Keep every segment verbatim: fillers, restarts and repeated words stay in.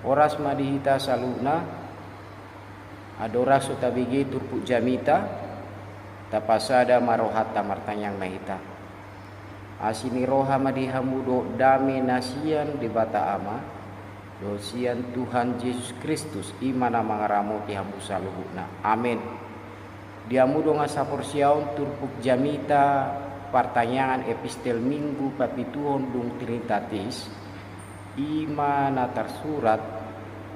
Horas ma di hita saluhutna. Andorang so tabege turpuk jamita, tapasada ma rohanta, martangiang ma hita. Asi ni roha ma di hamu dohot dame na sian Debata Ama dohot sian Tuhan Jesus Kristus, i ma na mangaramoti hamu saluhutna. Amen. Di hamu dongan saporseaon, turpuk jamita partangiangan epistel Minggu papituhon dung Trinitatis, i ma na tarsurat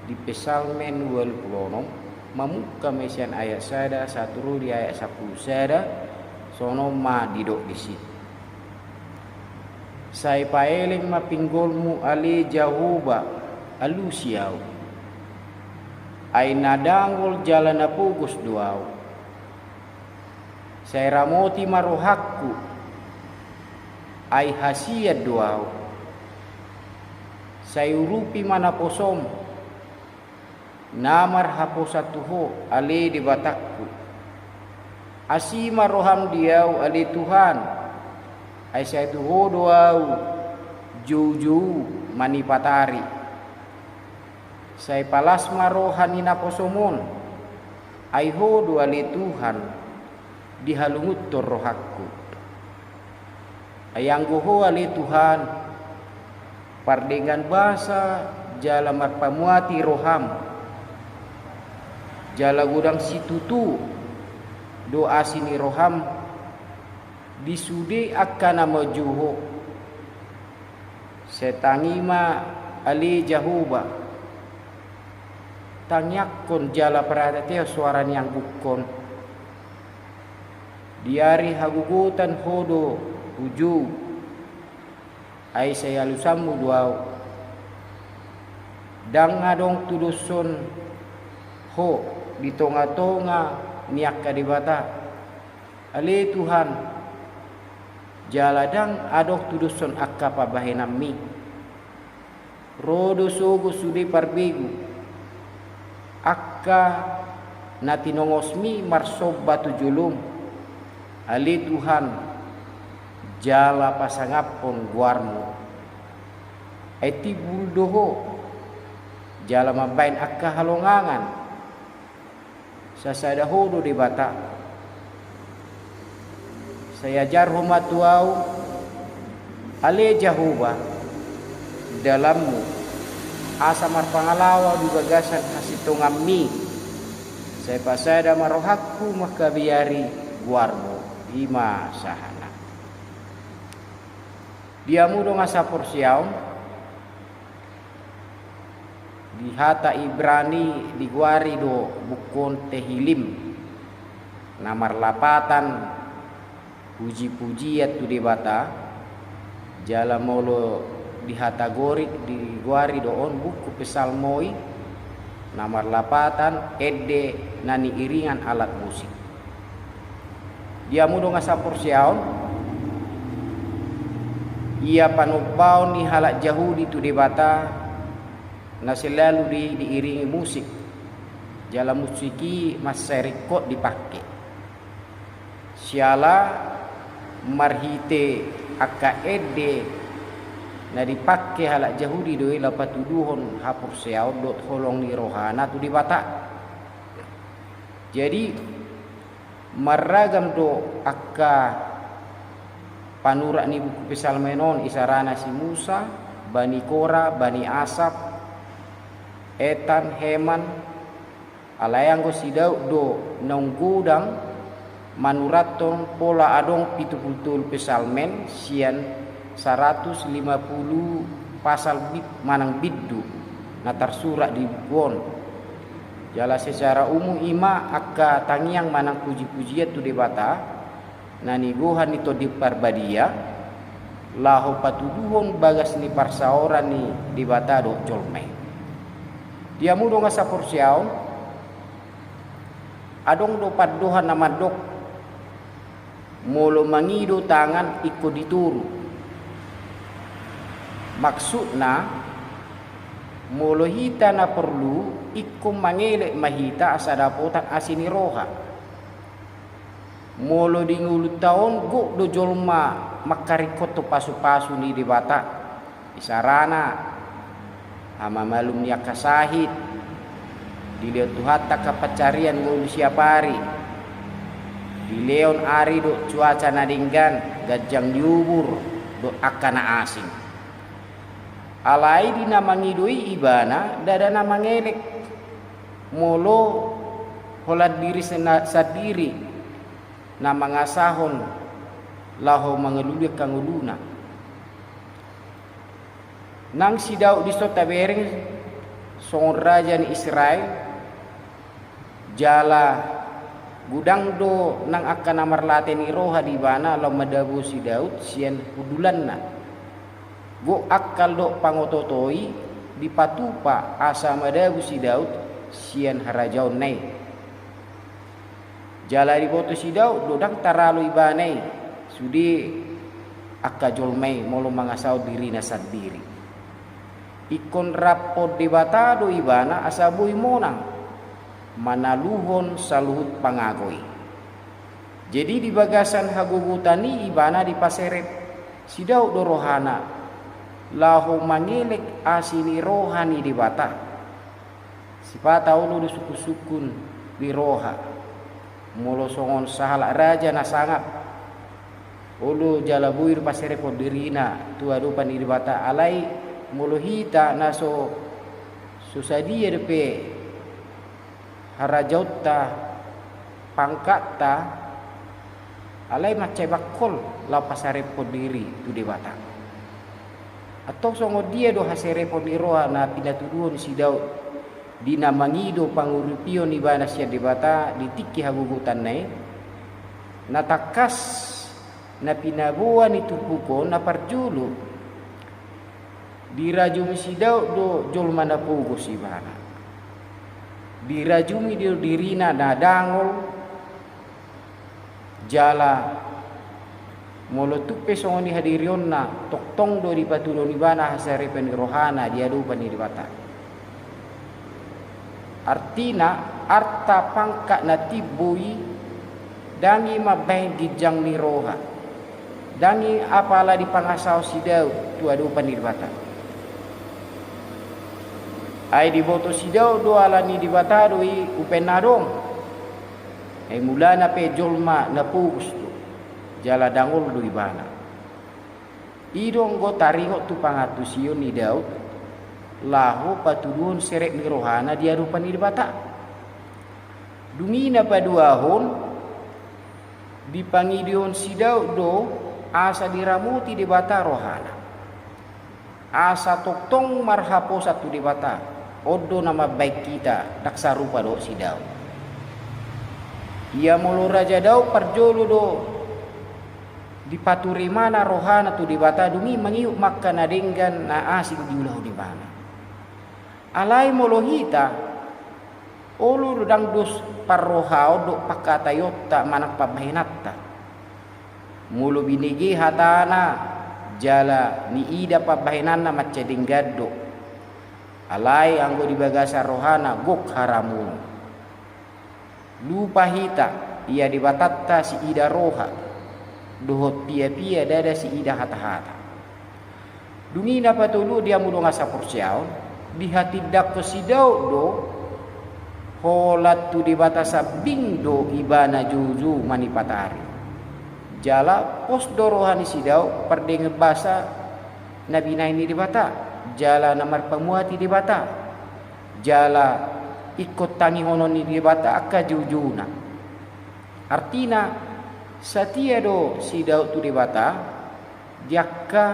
di Psalmen ualu pulu onom, mamungka ma i sian ayat sada sahat tu ro di ayat sampulu sada. Songon on ma didok disi: Sai paeleng ma pinggolmu, ale Jahowa, alusi ahu. Ai na dangol jala na pogos do ahu. Sai ramoti ma rohangku, ai hasian do ahu. Sai urupi ma naposom, na marhaposan tu Ho, ale Debatangku. Asi ma roham di ahu, ale Tuhan, ai sai tu Ho do ahu joujou manipatari. Sai palas ma roha ni naposom on, ai Ho do, ale Tuhan, dihalungunhon rohangku. Ai anggo Ho, ale Tuhan, pardenggan basa jala marpamuati roham, jala godang situtu do asi ni roham di sude angka na manjou Ho. Sai tangi ma, ale Jahowa, tangiangkon jala paratehon soara ni anggukkon. Di ari hagogotan Ho do hujou, ai sai alusanmu do ahu. Ndang adong tudoshon Ho di tongatonga ni angka debata, ale Tuhan, jala ndang adong tudoshon angka pambahenanmi. Ro do sogot sude parbegu, angka na tinongosmi marsomba tu jolom, ale Tuhan, jala pasangaphon goarmu. Ai timbul do Ho jala mambahen angka halongangan. Sasada Ho do Debata. Sai ajarhon ma tu ahu, ale Jahowa, dalanmu, asa marpangalaho ahu di bagasan hasintonganmi. Sai pasada ma rohangku mangkabiari goarmu. I ma sahatna. Di hamu dongan saporseaon, di hata Ibrani digoari do buku on Tehilim, na marlapatan pujipujian tu Debata, jala molo di hata Gorik digoari do on buku Psalmoi, na marlapatan ende na niiringan alat musik. Di hamu dongan saporseaon, ia panombaon ni halak Jahudi tu Debata na selalu di, diiringi musik, jala musik i mansai ringkot dipangke. Siala marhite angka ende na dipangke halak Jahudi do i laho patuduhon haporseaon dohot holong ni rohana tu Debata. Jadi, marragam do angka panurat ni buku Psalmen on, isarana si Musa, bani Kora, bani Asap, Etan, Heman. Alai anggo si Daud do naung godang manurathon pola adong pitu pulu tolu Psalmen sian saratus lima pulu pasal bi-, manang bindu na tarsurat di buku on. Jala secara umum i ma angka tangiang manang pujipujian tu Debata na nigohan ni Tondi Parbadia, laho patuduhon bagas ni parsaoran ni Debata dohot jolma i. Di hamu dongan saporseaon, adong do pandohan na mandok, molo mangido tangan ingkon di toru. Maksudna, molo hita na porlu, ingkon mangelek ma hita asa dapotan asi ni roha. Molo di ngolunta on gok do jolma mangkaringkothon pasupasu ni Debata, isarana Hamamalum ni angka sahit, dilehon Tuhanta angka pansarian ngolu siapari, dilehon ari dohot cuaca na denggan, ganjang ni uhur dohot angka na asing. Alai di na mangido i ibana ndada na mangelek molo holan diri sena-, sandiri na mangasahon laho mangalului angka ngoluna. Nang si Daud dison tabereng songon raja ni Israel, jala godang do nang angka na marlate ni roha di ibana laho madabu si Daud sian hundulanna. Gok angkal dohot pangotoot i dipatupa asa madabu si Daud sian harajaonna i. Jala diboto si Daud do ndang taralo ibana i sude angka jolma i molo mangasahon dirina sandiri. Ingkon rap Debata do ibana asa boi monang manaluhon saluhut pangago i. Jadi di bagasan hagogotan i ibana dipaserep si Daud do rohana laho mangelek asi ni roha ni Debata. Sipata olo do sungkun-sungkun di roha. Molo songon sahalak raja na sangap, olo jala boi do paserephon dirina tu adopan ni Debata, alai molo hita na so, so sadia dope harajaonta, pangkatta, alai mansai bangkol laho pasarephon diri tu Debata. Antong songon dia do haserephon ni roha na pinatuduhon si Daud di na mangido panguripion ibana sian Debata di tingki hagogotanna i? Na tangkas, na pinaboa ni turpuk on na parjolo, dirajumi si Daud do jolma na pogos ibana. Dirajumi do dirina na dangol, jala molo tung pe songon i hadirionna, tongtong do dipatuduhon ibana haserepan ni rohana di adopan ni Debata. Artina, arta pangkat na timbo i ndang i mambahen ginjang ni roha. Ndang i apala dipangasahon si Daud tu adopan ni Debata. Ai diboto si Daud do ala ni Debata do i umbahen na adong. Ai mulana pe jolma na pogos do, jala dangol do ibana. I do anggo taringot tu pangantusion ni Daud laho patuduhon serep ni rohana di adopan ni Debata. Dung i na paduahon, dipangidohon si Daud do asa diramoti Debata rohana, asa tongtong marhaposan tu Debata. On do na mambahen hita ndang sarupa dohot si Daud. Ia molo Raja Daud parjolo do dipature ibana rohana tu Debata, dung i mangihut ma angka na denggan na asing diulahon ibana. Alai molo hita, olo do ndang dos parrohaon dohot pangkataionta manang pambahenanta. Molo binege hatana jala niida pambahenanna mansai denggan do, alai anggo di bagasan rohana gok haramuon. Lupa hita, ia Debatanta siida roha, dohot piapia ndada siida hatahata. Dung i na patoluhon di hamu dongan saporseaon, dihatindangkon si Daud do, holan tu Debata sambing do ibana joujou manipatari. Jala pos do roha ni si Daud pardenggan basa na binahen ni Debata, jala na marpamuati Debata, jala ingkon tangihonon ni Debata angka joujouna. Artina, satia do si Daud tu Debata di angka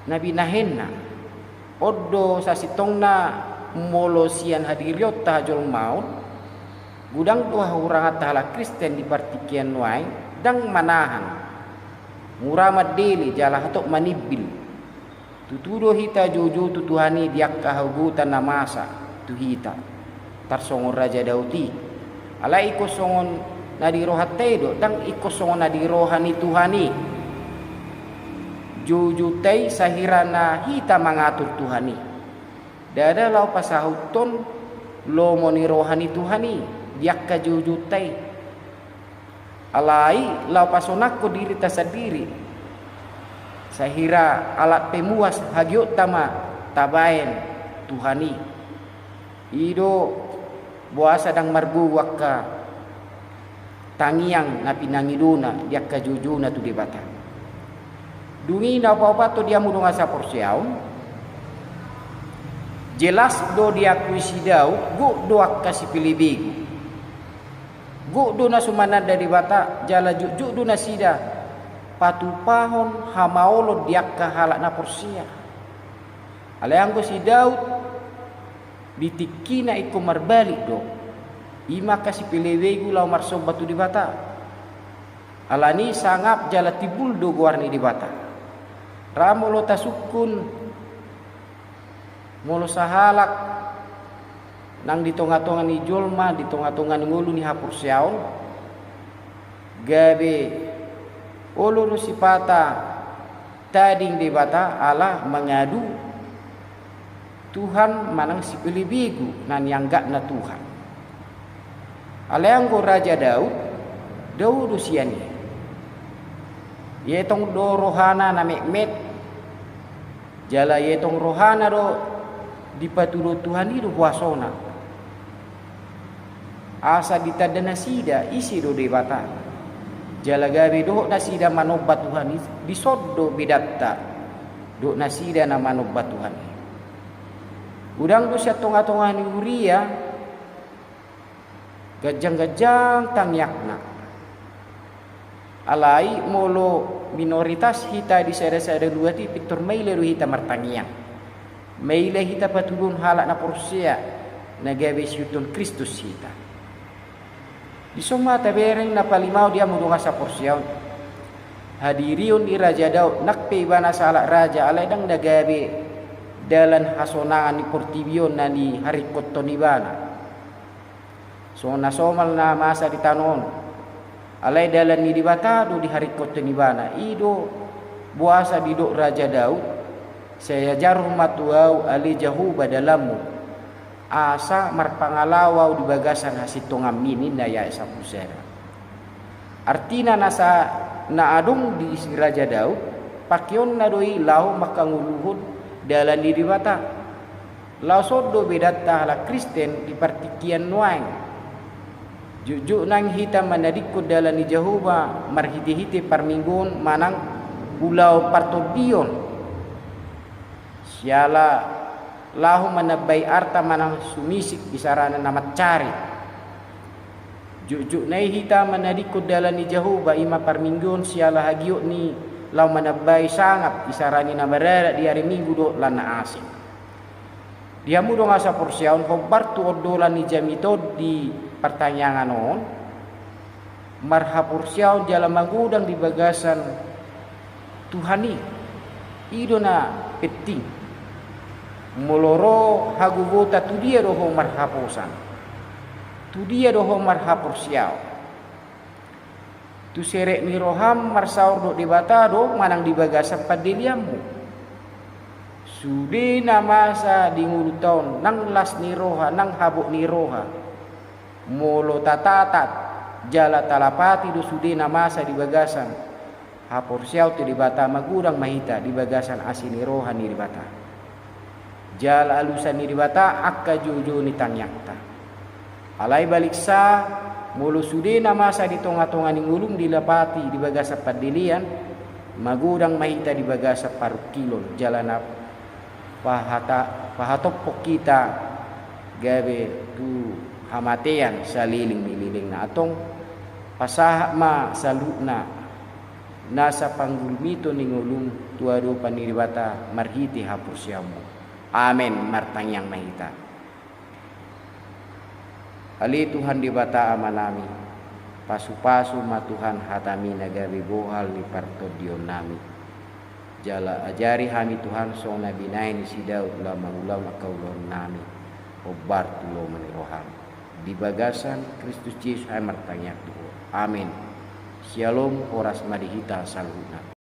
na binahenna. On do sasintongna molo sian hadirionta hajolmaon, godang do hahuranganta halak Kristen di partingkian nuaeng, ndang manahan. Mura mandele jala hatop manimbil. Tutu do hita joujou tu Tuhan i di angka hagogotan na masa tu hita, tarsongon Raja Daud i. Alai ingkon songon na di rohanta i do, ndang ingkon songon na di roha ni Tuhan i. Joujounta i sahira na hita mangatur Tuhan i. Ndada laho pasahuthon lomo ni roha ni Tuhan i di angka joujounta i. Alai laho pasonangkon dirinta sandiri. Sahira alat pemuas hagionta ma tabaen Tuhan i. I do boasa ndang margogo angka tangiang na pinangidona di angka joujona tu Debata. Dung i na paopathon di hamu dongan saporseaon, jelas do diakui si Daud, gok do angka sipelebegu. Gok do na so mananda Debata, jala jotjot do nasida patupahon hamaolon di angka halak na porsea. Alai anggo si Daud, di tingkina ingkon marbalik do, i ma angka sipelebegu laho marsomba tu Debata. Alani sangap jala timbul do goar ni Debata. Ra molo tasungkun, molo sahalak nang di tongatonga ni jolma, di tongatonga ni ngolu ni haporseaon, gabe olo do sipata tading Debata ala mangadu Tuhan manang sipelebegu na nianggapna Tuhan. Alai anggo Raja Daud, dao do sian i. Ietong do rohana na metmet, jala ietong rohana do dipatuduhon Tuhan i do huasona. Asa ditanda nasida ise do Debata. Jala gabe dohot nasida manomba Tuhan i, dison do bedanta dohot nasida na manomba Tuhan i. Godang do sian tongatonga ni huria ganjangganjang tangiangna. Alai molo minoritas hita di sadasada luat i, pintor maila do hita martangiang. Maila hita patuduhon halak na porsea na gabe siihuthon Kristus hita. Dison ma tabereng na palimaon di hamu dongan saporseaon. Hadirion ni Raja Daud, nang pe ibana sahalak raja, alai ndang na gabe dalan hasonangan ni portibi on na niharingkothon ibana. Songon na somal na masa di tano on. Alai dalan ni Debata do diharingkothon ibana. I do boasa didok Raja Daud, "Sai ajarhon ma tu ahu ale Jahowa dalanmu, asa marpangalaho ahu di bagasan hasintonganmi," ninna i, ayat sampulu sada. Artina nasa na adong di si Raja Daud, pakeonna do i laho manghangoluhon dalan ni Debata. Laos on do bedanta halak Kristen di partingkian nuaeng. Jotjot nang hita manadingkon dalan ni Jahowa marhitehite parmingguon manang ulaon partondion. Siala laho manambai arta manang sumisik isarana na mansari. Jotjot nai hita manadingkon dalan ni Jahowa, i ma parmingguon, siala hagiot ni laho manambai sangap isarana na maradat di ari Minggu dohot lan na asing. Di hamu dongan saporseaon, hombar tu ondolan ni jamita on di partangiangan on, marhaporseaon jala magodang di bagasan Tuhan i, i do na penting. Molo ro hagogota, tu dia do ho marhaposan? Tu dia do ho marhaporseaon? Tu serep ni roham marsaor dohot Debata do manang di bagasan pandeleanmu? Sude na masa di ngolunta on, nang las ni roha, nang habot ni roha. Molo tatatat jala talapati do sude na masa di bagasan haporseaon tu Debata, magodang ma hita di bagasan asi ni roha ni Debata. Jala alusan ni Debata angka joujou ni tangiangta. Alai baliksa, molo sude na masa di tongatonga ni ngolum dilapati di bagasan pandelean, magodang ma hita di bagasan parungkilon, jala na pahata-, pahatophon hita gabe tu hamatean saleleng ni lelengna. Antong pasahat ma saluhutna nasa panggulmiton ni ngolum tu adopan ni Debata marhite haporseaonmu. Amen. Martangiang ma hita. Ale Tuhan Debata Amanami, pasupasu ma Tuhan hatami na gabe bohal ni partondionnami. Jala ajari hami Tuhan songon na binahen ni si Daud laho mangulahon angka ulaonnami hombar tu lomo ni roham. Di bagasan Kristus Jesus hami martangiang tu Ho. Amen. Syalom, horas ma di hita saluhutna.